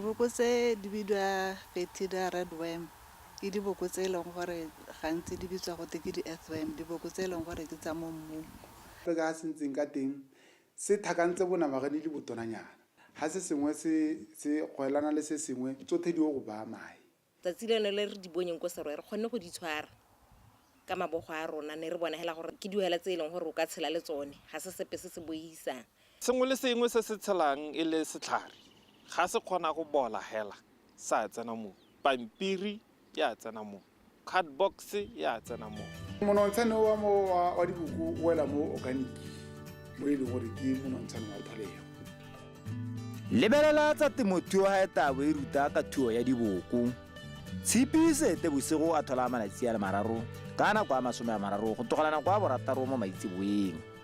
Diboko tse di bidiwa Fetida red worm, ke diboko tse e leng gore gantsi di bitswa gote ke di-earthworm, diboko tse e leng gore ke tsa mo mmung. Ka ha se ntseng ka teng se thakantse bonamagane le botonanyana. Ha se sengwe se se goelana le se sengwe, tsothe di o go baya mae. Tsatsi leno le re di bonyeng ko Serowe re kgonne go di tshwara ka mabogo a rona, ne re bona hela gore ke dihela tse e leng gore o ka tshela le tsone, ga se sepe se se boihisang. Sengwe le sengwe se se tshelang e le setlhare ga se kgona go bola hela sa tsena mo. Pampiri ya tsena mo, cardbox ya tsena mo. Monontshane wa mo wa diboko o wela mo organic mo e leng gore ke monontshane wa tlholego. Lebelela tsa temothuo ga e tabo e ruta ka thuo ya diboko. Tshipi Seetebosigo a thola malatsi a le mararo ka nako ya 30 go tlogela nako ya borataro mo maitseboeng.